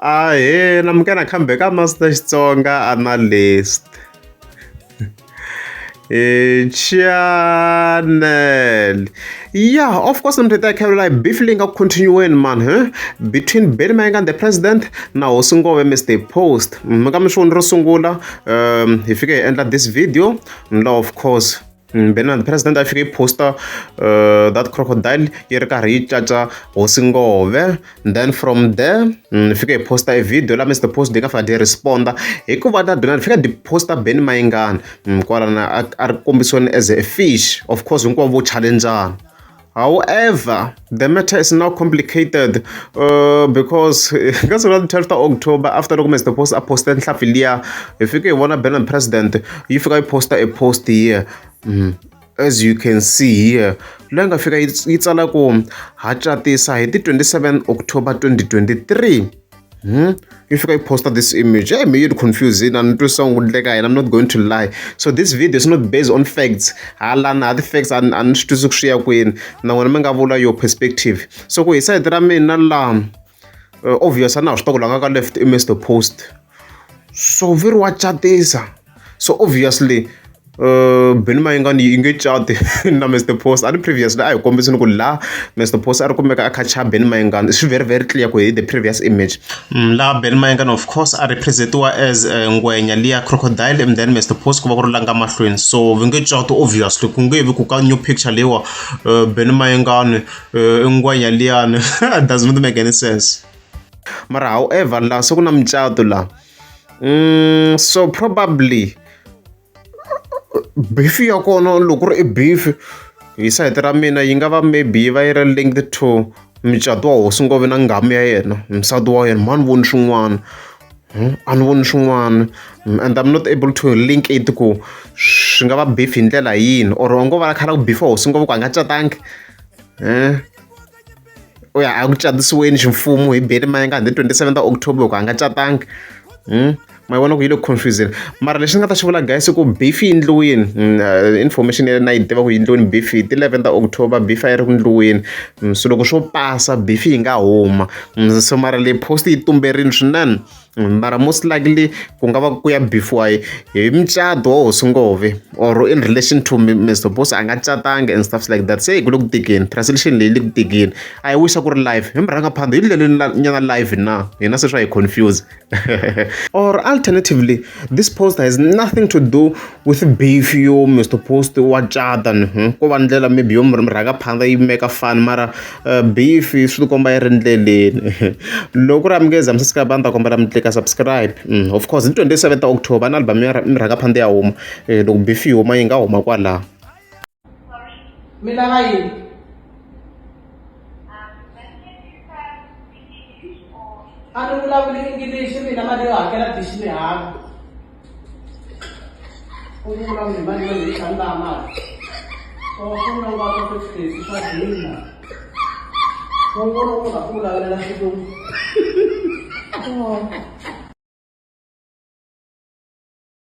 Ahee namukela nakambe ka Master Xitsonga Analyst channel. Yeah, of course I'm the beef leyi nga continuing man, huh? Between Benny Mayengani the president na Hosi Ngove Mr Post. Mi ka mi swi ro sungula hi fike hi endla this video la of course Benny the president a fike yi posta that crocodile yi ri karhi yi caca Hosi Ngove. Then from there hi fike hi posta e video la Mr Post yi nga fika di responda hikuva na Donald fika di posta Benny Mayengani kwalana a ri kombisiweni as a fish, of course hinkwavo vo challenge-ana. However, the matter is now complicated because ka siku ra 12 ta October after loko Mr Post a poste nhlampfi liya hi fike hi vona Benny president yi fika yi posta a post here. As you can see here, leyi nga fika yi tsala ku ha catisa hi ti 27 October 2023. Yi fika yi posta this image. Hey, me yi confuse a ni twisisa ku ndleka yena. I'm not going to lie. So this video is not based on facts. Halana ha ti-facts a ni swi twisi ku swi ya kwini, na n'wina mi nga vula your perspective. So ku hi side ra mina laha, obvious a na ha swi tiva ku la nga ka left i Mr Post, so ve ri wa catisa. So obviously Benny Mayengani yi nge cati na Mr Post. A ni previously a hi kombisini ku laha Mr Post a ri kumeka a kha cha Benny Mayengani, swi very very clear ku hi the previous image laha Benny Mayengani of course a representiwa as ngwenya liya crocodile and then Mr Post ku va ku ri langa mahlweni. So vi nge cati obviously, ku nge vi ku ka new picture leyiwa Benny Mayengani i ngwenya liyani, does not make any sense. Mara however laha se ku na mucato laha, so probably beef ya kona loko ku ri i beef hi sayiti ra mina yi nga va maybe yi va yi ri linked to mucato wa Hosi Ngove na nghamu ya yena, nsati wa yena. Ma ni voni swin'wana, a ni voni swin'wana and I'm not able to link it ku swi nga va beef hi ndlela yini, or u ngo va kha ku beef Hosi Ngove ku a nga catangi u ya a ku catisiweni ximfumo hi Benny Mayengani hi 27 ta October ku a nga catangi. Ma yi vona ku yi le confusing. Mara lexi ni nga ta xi vula guys i ku beef yi endliwini, information ya na yi tiva ku yi endliwini beef hi ti 11 ta October, beef a yi ri ku endliweni. So loko swo pasa beef yi nga huma. So mara leyi post yi tumberini swinene, mara most likely ku nga va ku ya beefiwa hi mucato wa Hosi Ngove or in relation to Mr Post a nga catangi and stuff like that. Se ku le ku tikeni, translation leyi le ku tikeni. A hi wisa ku ri live hi murhangaphandle hi ndleleni nyana live na hina se swa hi confuse. Or alternatively, this post has nothing to do with beef yo Mr Post wa cata, ko va ndlela maybe yo murhangaphandle yi meka fun, mara beef swi tikomba yi ri ndleleni. Loko ri amukeza mi subscribe, a ni ta kombela mi tlika subscribe. Of course hi 27 ta October na album ya murhangaphandle ya huma, loko beef yi huma yi nga huma kwalaho. Mi lava yini? A ni vulavuli English mina, mali yo hakela dishi mi hava. U ni vulavuli hi mali yo hi xana mali. So ku na wa ka swi swa hina. Ku ku ku ku vulavulela xilungu. Oh.